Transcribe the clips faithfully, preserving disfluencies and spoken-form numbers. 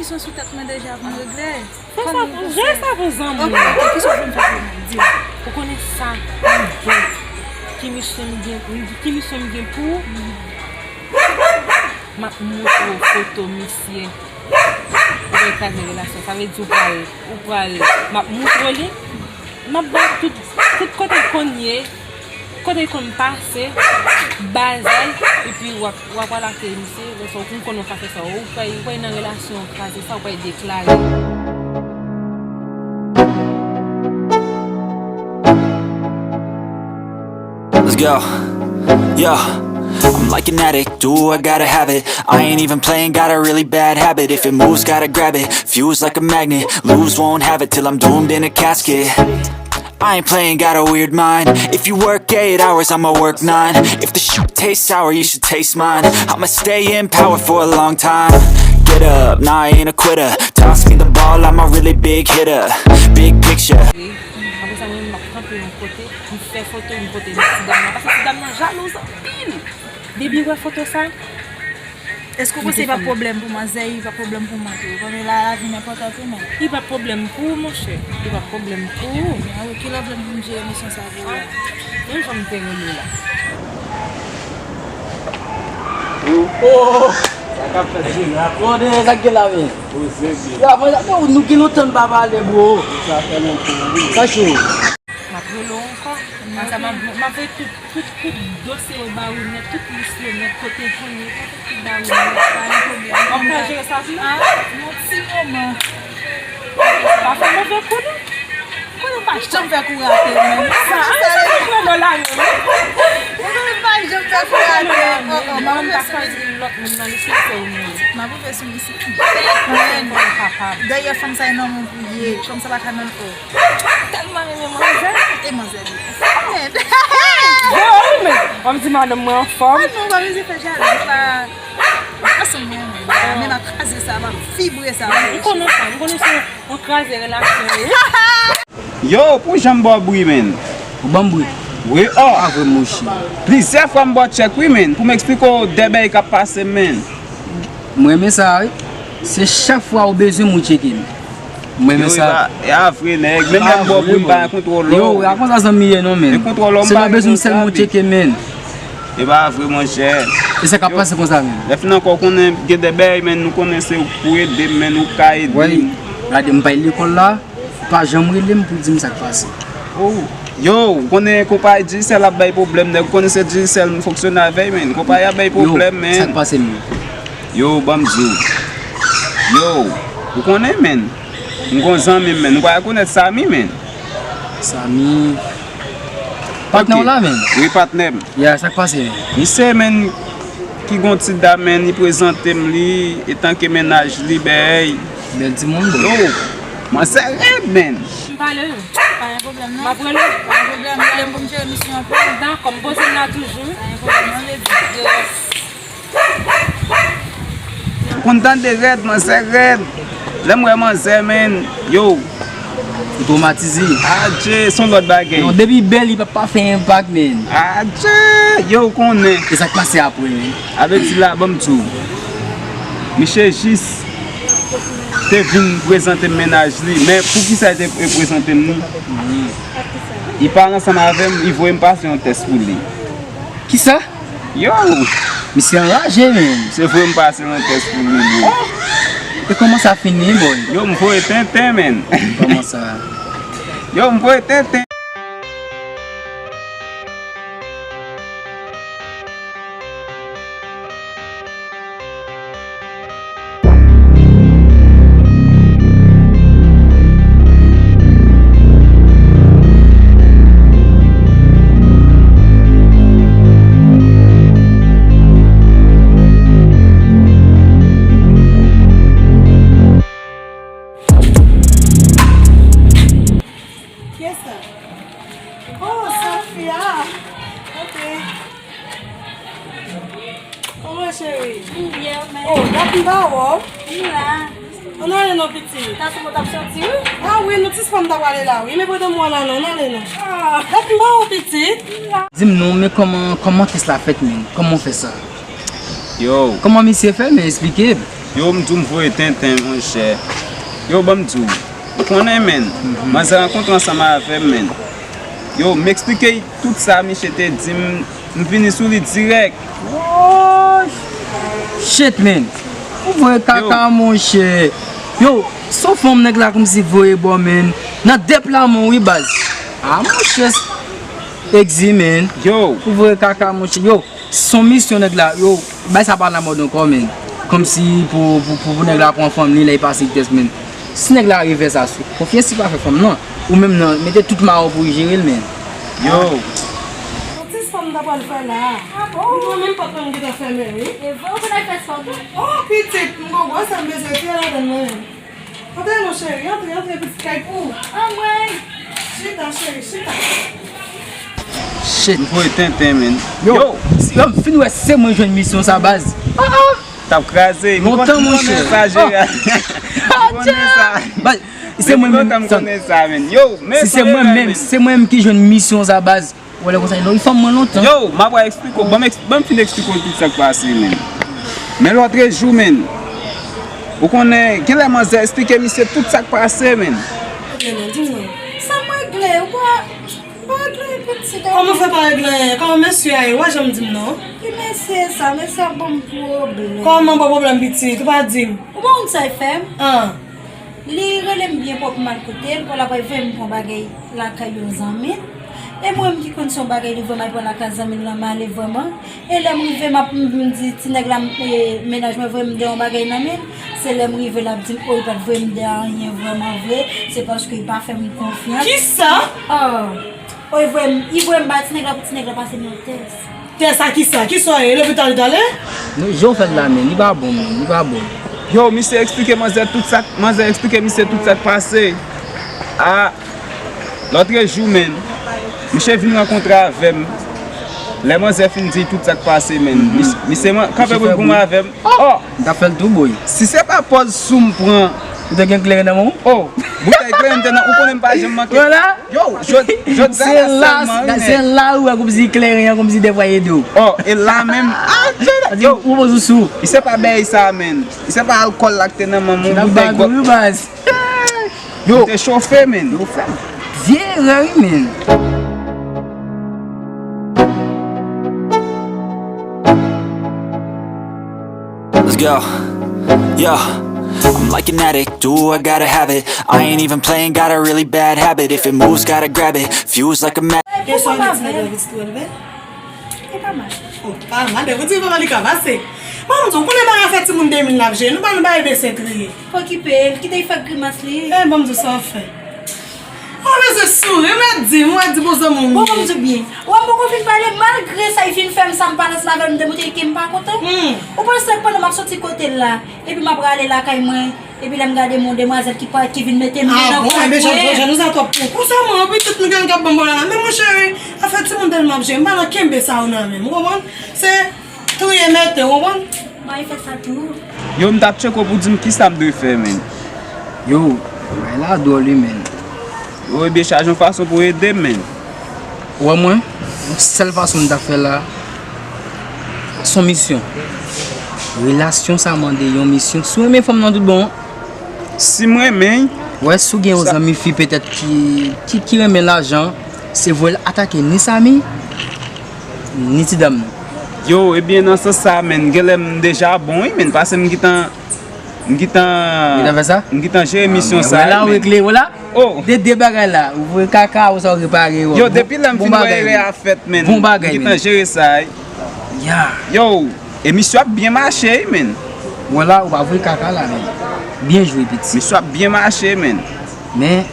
Kesyon sou tèt mwen deja pou m regle. Fè sa pou, jere sa pou zanmi w. Ok, ok, kisa w vle m fè pou ou menm? Di m. Ou konnen sa, m gen. Ki misyon m gen, ki misyon m gen pou ou? M ap montre w foto misye. Ou pral kraze relasyon. Sa vle di ou pral, ou pral, m ap montre w li. M ap ba w tout, tout kote l konn ye, kote l konn pase, bazay, epi w ap, w ap pral akeyi misye. Lè sa w konn, konn ou ka fè sa. Ou kwè, ou kwè nan relasyon kraze sa, ou pral deklare. Let's go. Yeah. I'm like an addict, do I gotta have it. I ain't even playing, got a really bad habit. If it moves, gotta grab it. Fuse like a magnet, lose, won't have it till I'm doomed in a casket. I ain't playing, got a weird mind. If you work eight hours, I'ma work nine. If the shit tastes sour, you should taste mine. I'ma stay in power for a long time. Get up, nah, I ain't a quitter. Toss me the ball, I'm a really big hitter. Big picture. Apre sa, mwen, m ap kanpe yon kote, m fè foto, m pote nan ti dam nan. Paske ti dam nan jalou anpil. Depi l wè foto sa, Èske w panse li pa pwoblèm pou manzè, li pa pwoblèm pou mwen tou? Konnen la, lavi m enpòtan tou, men. Li pa pwoblèm pou ou, monchè. Li pa pwoblèm pou ou. Awi, ki lè w vle m vin jere misyon sa pou ou la? Yon jan m te rele w la. Oh! Sa k ap fèt, Junior? Bon, de sa k gen la, men? Poze byen. Ya, mwen, nou gen lontan n pa pale, bro. Sa fè lontan, wi. Sa cho. M ap rele w ankò. Konsa m ap, m ap voye tout, tout, tout dosye yo ba ou nèt, tout lis yo nèt, kote l konn ye, tout, tout ba ou nèt. Pa gen pwoblèm. W ap ka jere sa pou mwen? Ah, yon ti moman. Pa fè move kou non. Konnen w pa janm fè kou rate menm. Sa, a, sa se mwen nan la menm. Konnen w pa janm fè kou rate. Oh, oh, m ap ouvè sou misye. Lòt moun nan li se ou menm. M ap ouvè sou misye. Dèyè fanm sa e nan men w pou ye. Fanm sa pa ka nan kò. Tèlman renmen manzè. E manzè li. Wi, men, w ap di madanm mwen anfòm. Ah non, pa bezwen fè jalou. Pa, pa sou mwen, men. Men m ap kraze sa, m ap vibre sa. M konnen sa, m konnen se yon kraze relasyon ye. Yo, pou jan m ba w bri, menn. Ou ban m bri? Wi, oh. Pa vre, monchè. Plizyè fwa m ba w tchèk, wi, menn. Pou m eksplike w de bagay k ap pase m, menn. M renmen sa, wi. Se chak fwa ou bezwen m ou tcheke m. M renmen sa. E pa vre, nèg. Menm lè m ba w bri, m pa gen kontwòl ou. Yo, a konsa zanmi ye non, menn. Se lè w bezwen m sèlman ou tcheke m, menn. E pa vre, monchè. E sa k ap pase konsa, menn. Lè fin ankò, w konnen gen de bagay, menn, nou konnen se ou k pou ede m, menn, ou k ka ede m. Gade, m pa al lekòl la. Ou pa janm rele m pou di m sa k pase. Oh. Yo, ou konnen konpayi Digicel ap bay pwoblèm, nèg. Ou konnen se Digicel m fonksyone avè l, menn. Konpayi ap bay pwoblèm, menn. Yo, sa k pase, menn? Yo, ban m di w. Yo, ou konnen, menn. M gon zanmi m, menn. Ou pa rekonèt Samy, menn? Samy. Patnè w la, menn? Wi, patnè m. Ya, sa k pase, menn? Misye, menn, ki gon ti dam, menn, li prezante m li, etanke mennaj li, bèy. Bèl timoun, bro. Yo, manzè rèd, menn. M pale wi. Pa gen pwoblèm, non. M ap rele w. Pa gen pwoblèm, rele m pou m jere misyon an pou ou. Dakò, m poze m la toujou. Pa gen pwoblèm, non, baby. Ou konn tande rèd, manzè rèd. Lè m wè manzè, menn, yo. Ou twomatize. Adje, se yon lòt bagay. Non, depi bèl, li p ap pa fè enpak, menn. Adje, yo, ou konnen. E sa k pase apre, menn? A vle di la, ban m di w. Misye jis te vin prezante m mennaj li, men poukisa li te prezante m li? Li pale ansanm avè m, li voye m pase yon tès pou li. Kisa? Yo! Misye anraje, menn. Misye voye m pase yon tès pou li, bro. E kòman sa fini, boy? Yo, m voye tenten, menn. Kòman sa? Yo, m voye tenten. Kiyès sa? Oh, Sofia. Ok. Kòman cheri? M byen, men. Oh, dat m pa wè w. M la. Ann ale non, pitit. Sa se mwen t ap soti, wi. Ah wi, nou ti fanm ta prale la, wi. Men pandan m wè w la, non, ann ale non. Ah. Dat m pa wè w, pitit. M la. Di m non, men kòman, kòman kès la fèt, menn? Kòman w fè sa? Yo. Kòman misye fè, men? Eksplike m. Yo, m di w m voye tenten, monchè. Yo, ban m di w. Ou konnen, menn. Manzè rankontre ansanm avè m, menn. Yo, m eksplike l tout sa misye te di m, m vini sou li dirèk. Woy! Shit, man. Ou voye kaka, monchè. Yo, se yon fanm nèg la kòmsi voye bò, man. Nan dèp la, mon, wi, baz. Ah, monchè. Egzi, man. Yo. Ou voye kaka, monchè. Yo, se yon misyon, nèg la. Yo, bay sa pa nan mòd ankò, man. Kòmsi pou, pou, pou, pou nèg la pran fanm li, lè l pase tès, man. Si nèg la rive sa sou konfyans, li pa fè fanm nan. Ou menm nan, mete tout mawon pou jere l, men. Yo. Yon ti fanm ta pral fè la. Ah bon? Mwen menm pòt mwen gentan fèmen, wi. E vre, ou konn fè sa tou. Oh, pitit, m gon gwo sa m bezwen fè ladan mwen. Antre, mon cheri, antre, antre, pitit kay pou ou. Anmwey. Chita, cheri, chita. Shit. M voye tenten, men. Yo, yo, m fin wè se mwen jwenn misyon sa, baz. Ah, ah. T ap kraze. Lontan, monchè. M konnen sa, Jera. M konnen sa. Baz, se mwen menm, lontan m konnen sa, men. Yo, men si se mwen menm, se mwen menm ki jwenn misyon sa, baz. Ou wè lè konsa, non, li fanm mwen lontan. Yo, m ap eksplike w. Ban m eks-, ban m fin eksplike w tout sa k pase, men. Men lòtrejou, men. Ou konnen, genlè manzè eksplike misye tout sa k pase, men. Ok, non, di m non. Sa m regle, ou pa, ou pa regle pitit. Kòman fè pa regle anyen? Kòman mesye a ye? Ou pa janm di m non. Ki mesye sa? Mesye ap ban m pwoblèm. Kòman ban pwoblèm pitit? Ou pa di m. Ou pa konn sa l fè m? An. Li rele m byen pwòp, m al kote l, pou l ap voye m pran bagay lakay yon zanmi l. E mwen menm ki konn se yon bagay li voye m al pran lakay zanmi l lan, m ale vrèman. E lè m rive, m ap, m, m di ti nèg la, m, e, mennaj mwen voye m de yon bagay nan men l. Se lè m rive, l ap di m, o, li pa t voye m de anyen vrèman vre. Se paske li pa fè m konfyans. Kisa? Ah. O, li voye m, li voye m ba ti nèg la pou ti nèg la pase m yon tès. Tès a kisa? Kisa w ye? Lopital ou t ale? Non, jan w fè l la, men, li pa bon, men, li pa bon. Yo, misye eksplike manzè tout sa, manzè eksplike misye tout sa k pase. A, lòtrejou, men, misye vin rankontre avè m. Lè manzè fin di tout sa k pase, men, mis-, misye kanpe pou l goumen avè m. Oh! M t ap fè l tou, boy. Si se pa pòz sou m pran. Ou te gen kleren nan men w? Oh, boutèy kleren m te nan, ou konnen m pa janm manke. Vwala. Yo, jodi, jodi a la sèlman, wi, men. Se la ou wè kòmsi kleren an, kòmsi dèfwa ede w. Oh, e la menm. Ah, yo. Ou poze w sou. Li se pa bèy sa, men. Li se pa alkòl la k te nan men m, yon boutèy gòt. Yo. Li te chofe, men. Yo, frè m. Vye erè, wi, men. Let's go. Yeah. I'm like an addict, do I gotta have it. I ain't even playing, got a really bad habit. If it moves, gotta grab it. Fuse like a mag. Kesyon de ti nèg la vit twèl vè. E pa mal. Oh, pa mal. Depi w di pa mal, li ka pase. Bon, m di w, konnen bagay afè timoun de mil n ap jere. Nou pa nan bagay besen triye. Fò kipe l, kite l fè grimas li. Eh, bon, m di w sa w fè. Ou bezwen souri, mwen di, mwen di bon zanmi w. Bon, m di byen. Ou wè m poko fin pale, malgre sa, li fin fè m sa, m pa nan sila avè l, m demontre ke m pa kontan. Hmm. Ou panse pandan m ap soti kote l la, epi m ap rale lakay mwen, epi lè m gade m yon demwazèl ki parèt, ki vin mete men nan kòt mwen. Ah bon, enben, Jan, Jan, nou sa twòp pou ou. Konsa, mwen, pitit nou gen k ap ban m pwoblèm la. Men, mon cheri, afè timoun tèlman ap jere, m pa nan kenbe sa yo nan men m, ou konprann? Se Touye mete, ou konprann? Mwen fè sa tou. Yo, m t ap tcheke w pou di m kisa m dwe fè, men. Yo, bagay la dwòl, wi, men. Yo, ebyen, chaje yon fason pou ede m, men. Ou wè mwen, yon sèl fason m t ap fè la, se yon misyon. Relasyon sa mande yon misyon. Si w renmen fanm nan tout bon, si m renmen l. Wè, si w gen yon zanmi fi petèt ki, ki, ki renmen lajan, se voye l atake ni Samy, ni ti dam nan. Yo, ebyen, nan sans sa, menn, genlè m deja bon, wi, menn, paske m gentan, m gentan, m gentan jere misyon sa, menn. Wè la, wè kle, wè la. Oh. De, de bagay la, ou voye kaka, ou sa w repare, yo. Yo, depi lè m fin wè erè a fèt, menn, m gentan jere sa, wi. Ya. Yo. E misyon ap byen mache, wi, menn. Wè la, ou pa voye kaka la, menn. Byen jwe, piti. Misyon ap byen mache, menn. Men,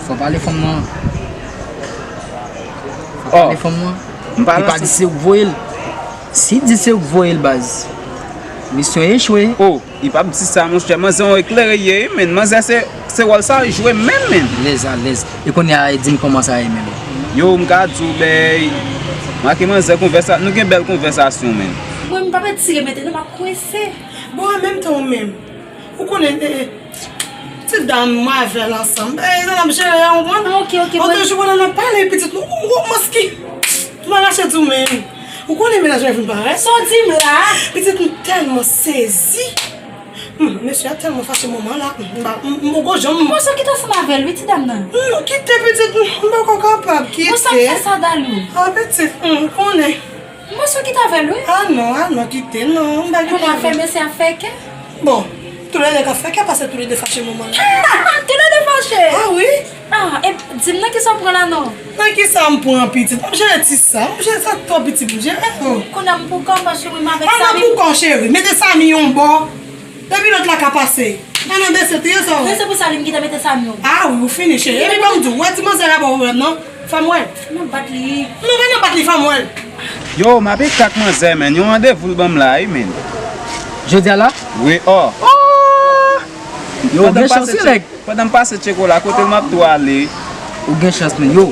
fò pale fanm nan. Fò pale fanm nan. Li pa di se ou k voye l. Si di se ou k voye l, baz, misyon echwe. Oh, li p ap di sa, monchè. Manzè yon eklere ye, wi, menn. Manzè se Se wòl sa w jwe menm, menm. Alèz, alèz. E kounye a, e di m kòman sa ye menm. Yo, m ka di w, bèy. M ak manzè konvèsa-, nou gen bèl konvèsasyon menm. Mwen, m p ap etire mete non, m ap kwense. Bon, an menm tan ou menm. Ou konnen, e, e, ti dam, mwen avè l ansanm. E, sa n ap jere a, ou konprann? Ah, ok, ok, bon. Lòt jou, pandan n ap pale, pitit, ou, ou, ou, mòski. M pa kache di w menm. Ou konnen mennaj mwen vin parèt. Sa w di m la? Pitit, m tèlman sezi. Mesye a tèlman fache moman la, m pa, m, m poko janm. Bon, sa w kite ansanm avè l, wi, ti dam nan. Non, kite pitit, m poko kapab kite. Bon, sa k fè sa, Dalou? Ah, pitit, m konnen. Bon, sa w kite avè l, wi. Ah non, ah non, kite, non, m pa gen pwoblèm. Kounye a fè mesye a fè kè? Bon, toulède ka fè kè, paske toulède fache moman la. Toulède fache? Ah wi. Ah, e di m nan kisa w pran la non? Nan kisa m pran pitit? M ap jere ti sa, m jere sa twò pitit, m jere, oh. Kounye a m pou kò m, paske mwen avèk Samy. Ala pou kò, cheri, mete Samy yon bò. Depi lòt la ka pase. Pa nan dese tou, yo sa w wè. Men se pou sa li m kite mete Samy yon bò. Ah wi, ou fini, cheri. Epi ban m di w, wè ti manzè la ba w pwoblèm non. Fè m wè l. Nan bat li. Non, pa nan bat li, fè m wè l. Yo, m ap ekak manzè, men yon randevou l ban m la, wi, men. Jodi a la? Wi, oh. Oh! Yo, gen chans wi, nèg. Pandan m pase tcheko la, kote l m ap tou ale. Ou gen chans, men yo.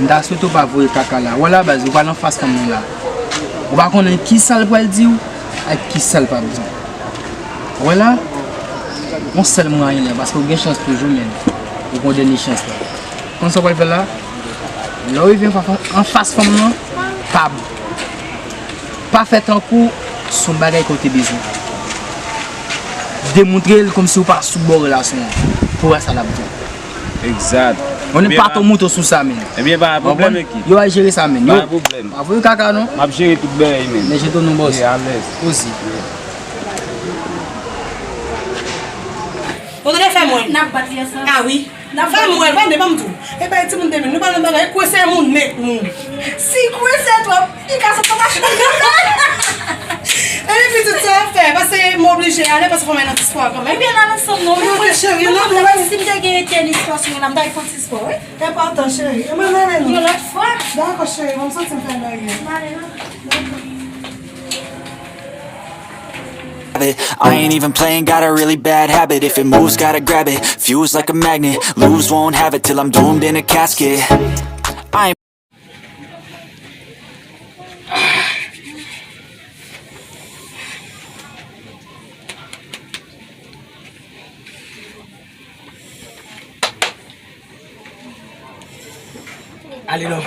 M ta swete w pa voye kaka la. Wè la, baz, ou pral anfas fanm nan la. Ou pa konnen kisa l pral di w ak kisa l p ap di w. Wè la, yon sèl mwayen la, paske ou gen chans toujou, men. Ou gon dènye chans la. Konn sa w pral fè la? Lè w rive anfa-, anfas fanm nan, pa, pa fè tankou se yon bagay ke w te bezwen. Demontre l kòmsi w pa sou bò relasyon an pou wè sa l ap di. Egzat. Mwen pa tou mouton sou sa, men. Ebyen, pa gen pwoblèm, Eki. Yo al jere sa, men. Yo. Pa gen pwoblèm. Pa voye kaka, non. M ap jere tout bagay, men. Men jete w non, bòs. Wi, alèz. Ozi. Bon, tande, fè mwen. N ap bat li ansanm. Ah wi. Fè m wè l, tande, ban m di w. E bay timoun de min, nou pa nan bagay, kwe se moun, met moun. Si kwe se twòp, li ka sot nan machin. E li pitit sa fè, paske m oblije ale, paske fò m al nan ti spò kanmenm. Ebyen, n al ansanm non. Wi, ok, cheri, non, non, non. Si m te gen tenis spò sou mwen la, m ta al fè yon ti spò, wi. Enpòtan, cheri. E mwen, m ale non. Yon lòt fwa. Dakò, cheri, ban m soti m fè bagay. M ale non. Dakò. I ain't even playing, got a really bad habit. If it moves, gotta grab it. Fuse like a magnet, lose, won't have it till I'm doomed in a casket. I ain't Ale non.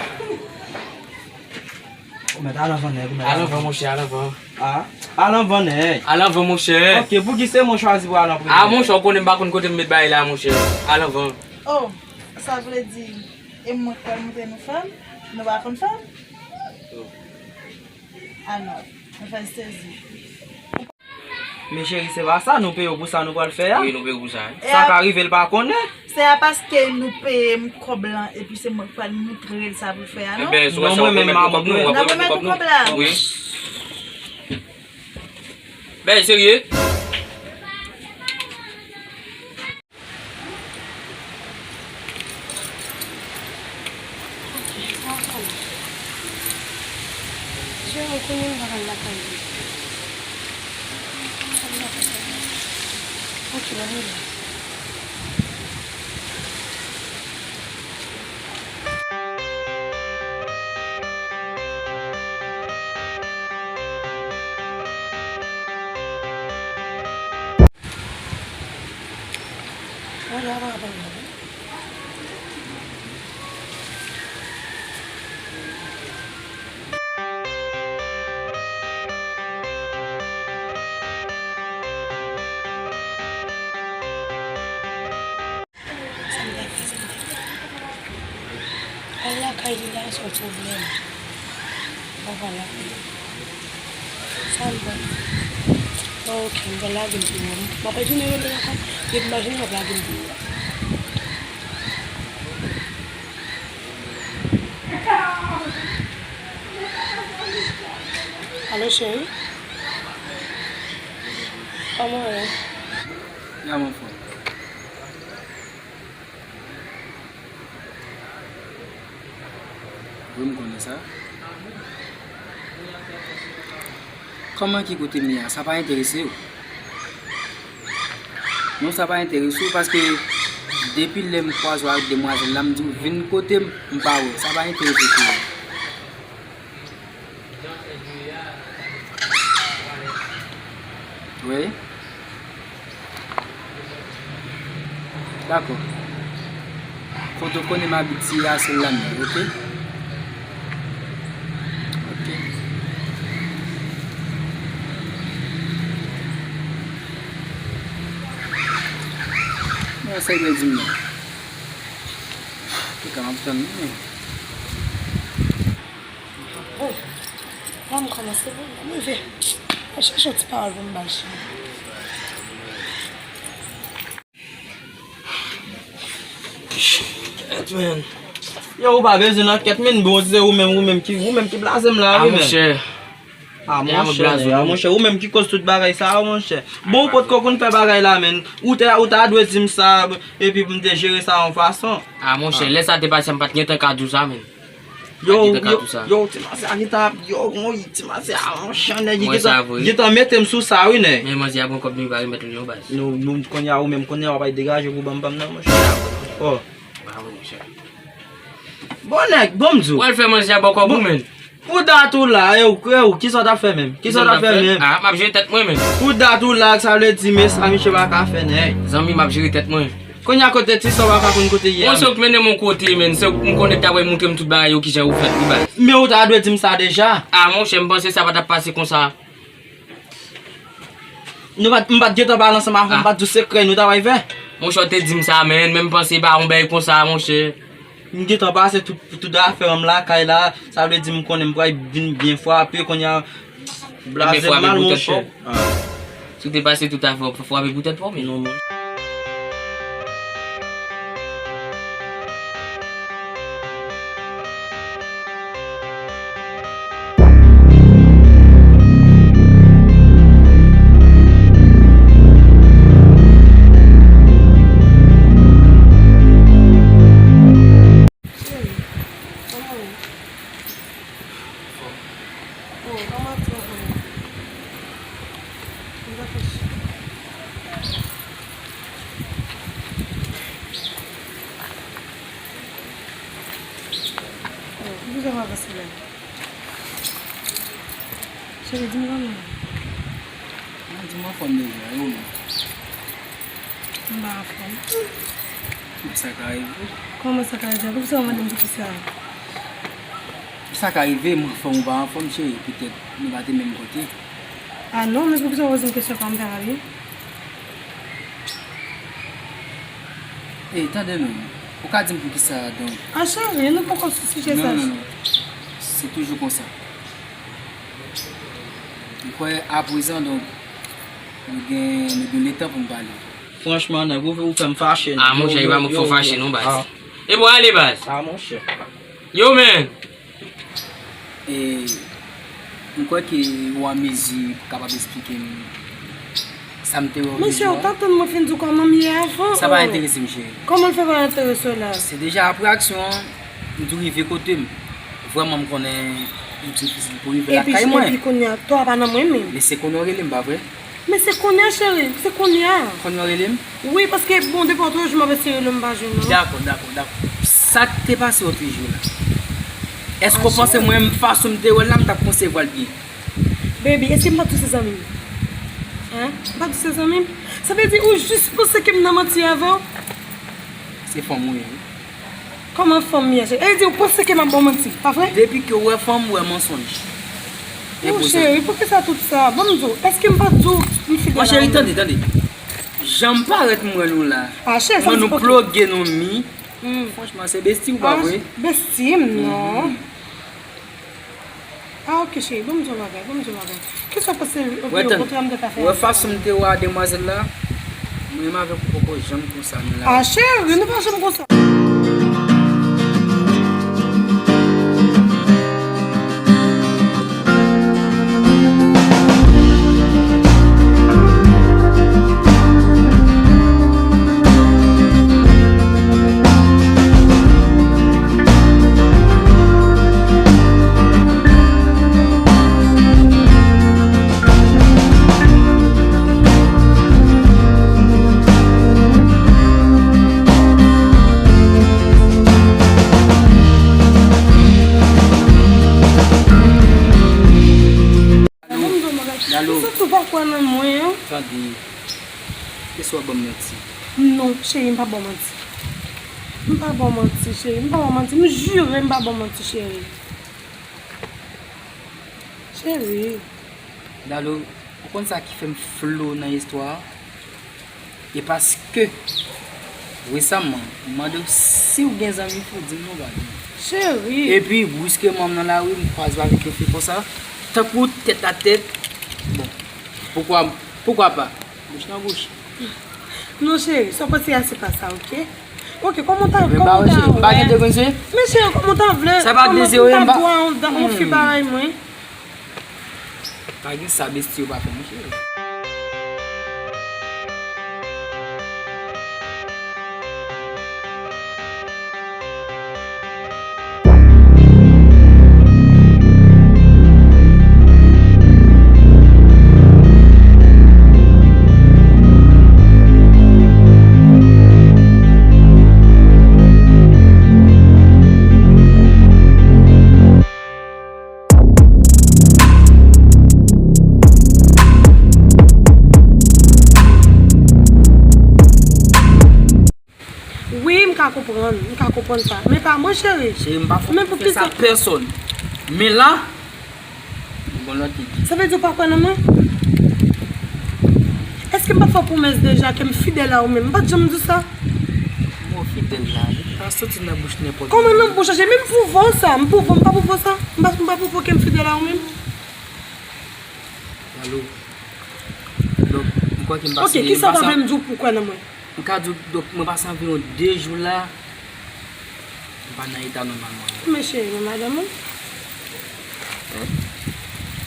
Ou mèt al anvan nèg, ou mèt al anvan. Al anvan, monchè, al anvan. Ah, al anvan nèg. Al anvan, monchè. Ok, pouki se mwen chwazi pou al an premye? Ah, monchè, ou konnen m pa konn kote m met bagay la, monchè. Al anvan. Oh, sa vle di, e mwen k pral montre nou fanm? Nou pa konn fanm? Ah non, nou fè l sezi. Men cheri, se pa sa, nou peye w pou sa nou pral fè a. Wi, nou peye w pou sa, wi. Sa ka rive, l pa konnen. Se a paske nou peye m kòb lan, epi se mwen k pral montre l sa pou l fè a, non? Enben, si w wè sa, w pral mèt nou kòb nou, w ap remèt nou kòb la. Wi. Bèy, serye? Sa m ta fè, sa m ta fè. Al lakay li la, se yon pwoblèm. Papa la. Sa m pral fè? Bon, ok, m pral lage l pi wo. M ap retounen rele l ankò. Depi m pa jwenn l, m ap lage l pi wo. Alo, cheri. Kòman w ye? Ya, m anfòm. Wi, m konnen sa. Kòman, ki kote m ye a? Sa pa enterese w. Non, sa pa enterese w, paske depi lè m kwaze w ak demwazèl la, m di w vin kote m, m pa wè w. Sa pa enterese w. Wi. Dakò. Kote w konnen m abitye a, se la m ye, ok? Ok. Sa w vle di m nan? Ki ka m ap tann li menm? Bon, la m kòmanse bon, m rive. Mwen chèche yon ti pawòl pou m ba l cheri. Kèt, men. Yo, ou pa bezwen nan kèt, men. Bon, se ou menm, ou menm ki, ou menm ki blaze m la, wi, men. Ah, monchè. Ah, monchè, ah, monchè, ou menm ki koz tout bagay sa, ah, monchè. Bon, ou potko konn fè bagay la, men. Ou te, ou ta dwe di m sa, epi pou m te jere sa yon fason. Ah, monchè, lè sa te pase, m pa t gentan ka di w sa, men. Yo, yo, yo, ti masè a gentan ap, yo, yo, ti masè a, monchè, nèg, li gentan, gentan mete m sou sa, wi, nèg. Men manzè a pran kòb nou, li pa remèt li non, baz. Nou, nou, kounye a, ou menm, kounye a, w ap al degaje pou ban m pa m nan, monchè. Oh. Bon, nèg, bon, m di w. Ou al fè manzè a ba w kòb ou, men. Pou dat ou la, e ou, e ou, kisa w t ap fè menm? Kisa w t ap fè menm? Ah, m ap jere tèt mwen, men. Pou dat ou la, sa vle di, men sa misye pa ka fè, nèg. Zanmi, m ap jere tèt mwen. Kounye a kote ti sa w pa ka konn kote ye a. Bon, se ou k mennen m yon kote, men. Se ou m konnen k ta pral montre m tout bagay yo, kijan yo fèt, wi, baz. Men ou ta dwe di m sa deja. Ah, monchè, m panse sa pa t ap pase konsa. Nou pa t, m pa t gentan pale ansanm avè w, m pa t di w sekrè nou ta pral fè. Monchè, w te di m sa, men, men m panse pa yon bagay konsa, monchè. M gentan pase tout, tout afè m lakay la, sa vle di m konnen m pral vin byen frape, kounye a, blaze mal, monchè. Si w te pase tout afè w, frape pou tèt pa w, men. Non, monchè. Cheri, kòman w ye? Oh, kòman w travay? Mwen pa fè chita. Oh, poukisa w pa pase la? Cheri, di m kòman w ye? Mwen di m anfòm deja, e ou menm? M pa anfòm. Sa ka rive. Kòman sa ka rive? Poukisa w mande m poukisa? Sa ka rive, m anfòm ou pa anfòm, cheri. Petèt nou pa te menm kote. Ah non, men poukisa w poze m kesyon sa, m ta mal ye? Ey, tande non, ou ka di m poukisa, donk? Ah, cheri, nou poko sou sijè sa. Non, non, non. Se toujou konsa. M kwè aprezan, donk, nou gen, nou gen letan pou n pale. Franchman, nèg, ou, ou fè m fache, nèg. Ah, monchè, e pa mwen k fè w fache, non, baz. E bon, ale, baz. Ah, monchè. Yo, men. E, m kwè ke ou an mezi pou kapab esplike m sa m te wè w de jou a. Monchè, ou t ap tann mwen fin di w kòman m ye avan. Sa pa enterese m, cheri. Kòman l fè pa enterese w la? Se deja apre aksyon an, m di w rive kote m. Vrèman, m konnen li difisil pou rive lakay mwen. Epi, epi kounye a, tò a pa nan mwen menm. Men se konnen w rele m, pa vre? Men se kounye a, cheri, se kounye a. Kounye a w rele m? Wi, paske, bon, depi lòt jou, m ap eseye rele w, m pa jwenn ou. Dakò, dakò, dakò. Sa k te pase lòt jou la? Èske w panse mwen, fason m te wè l la, m t ap konsevwa l byen? Baby, èske m pa t di w se zanmi m? Hein? M pa t di w se zanmi m? Sa vle di ou jis panse ke m nan manti avè w? Se fanm ou ye, wi. Kòman fanm m ye, cheri? E di ou panse ke m ap ba w manti, pa vre? Depi ke w wè fanm, w wè mansonj. Enposib. Cheri, poukisa tout sa? Ban m di w, èske m pa t di w m fidèl a ou? Cheri, tande, tande. Jan m parèt m wè nou la. Ah, cheri, sa vle di, ok. Mwen nou ploge nou mi. Hmm. Franchman, se besti ou pa vre? Ah, besti m, non. Ah, ok, cheri, ban m di w yon bagay, ban m di w yon bagay. Kisa w panse, ok, yo kontre m te ka fè? Wè fason m te wè demwazèl la, mwen menm avèk ou poko janm konsa nan lavi. Ah, cheri, nou pa janm konsa. Dalo. Dalo. Mwen santi w pa kwè nan mwen an. Tande. Kisa w ap ban m manti? Non, cheri, m pa ba w manti. M pa ba w manti, cheri. M pa ba w manti. M jire m pa ba w manti, cheri. Cheri. Dalo, ou konn sa ki fè m flou nan istwa a? E paske Resaman, m mande w si w gen zanmi, pou w di m non, pa gen. Cheri. Epi, briskeman, m nan lari, m kwaze avèk yon fi konsa, tankou tèt a tèt. Bon, poukwa, poukwa pa? Bouch nan bouch. Non, cheri, sa w panse a, se pa sa, oke? Oke, kòman w ta, kòman w ta wè? Men cheri, kòman w ta vle? Sa pa dezire, m pa. Kòman w ta dwe a yon fi parèy mwen? Pa gen sa besti yo pa fè, monchè. Wi, m ka konprann, m ka konprann sa. Men pa mwen, cheri. Cheri, m pa fè sa pèsòn. Men la, m gon lòt ide. Sa vle di ou pa kwè nan mwen? Èske m pa t fè w pwomès deja ke m fidèl a ou menm? M pa t janm di w sa? Mo fidèl la, li pa soti nan bouch nenpòt moun. Kòman nan bouch, cheri? Men m pwouve w sa, m pwouve w, m pa pwouve w sa? M pa, m pa pwouve w ke m fidèl a ou menm? Alo. Donk, m kwè ke m pase. Oke, kisa w ta vle m di w pou w kwè nan mwen? M ka di w, donk, mwen pase anviwon de jou la, m pa nan eta nòmalman. Men cheri, men madanm ou? Hein?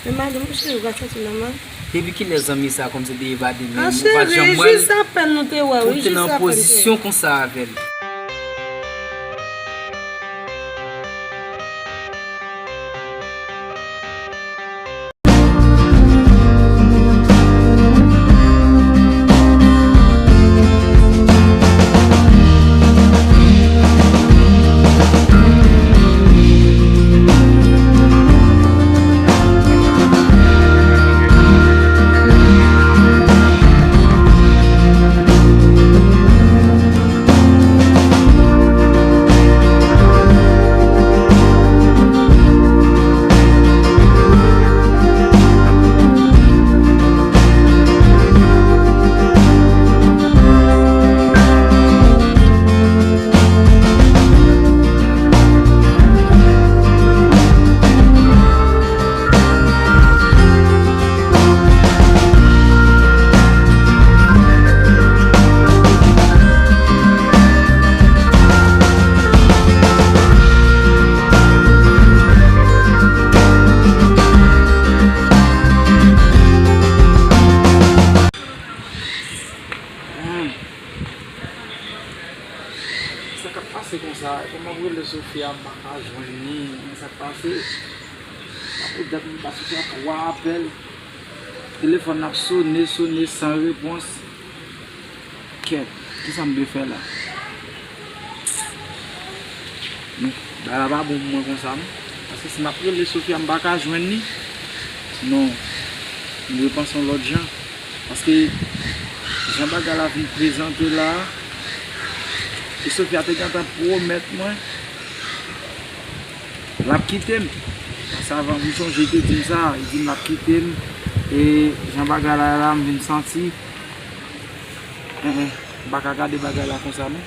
Men madanm ou, cheri, ou pa santi nòmal? Depi kilè zanmi sa kòmanse te evade m, ou pa t janm wè l? Jis apèn nou te wè, wi, jis apèn, cheri. Ou te nan pozisyon konsa avè l. Sa k ap pase konsa? Kòman m rele Sofia, m pa ka jwenn li. Men sa k pase? Sa fè dat m pase fè twa apèl. Telefòn ap sone, sone san repons. Kèt, kisa m dwe fè la? Men, bagay la pa bon pou mwen konsa, non. Paske si m ap rele Sofia, m pa ka jwenn li. Non, m dwe panse yon lòt jan. Paske jan bagay la vin prezante la, e Sofia te gentan pwomèt mwen l ap kite m. Paske avan, m sonje, li te di m sa, li di m l ap kite m. E jan bagay la ye la, m vin santi, en, en, m pa ka gade bagay la konsa, non.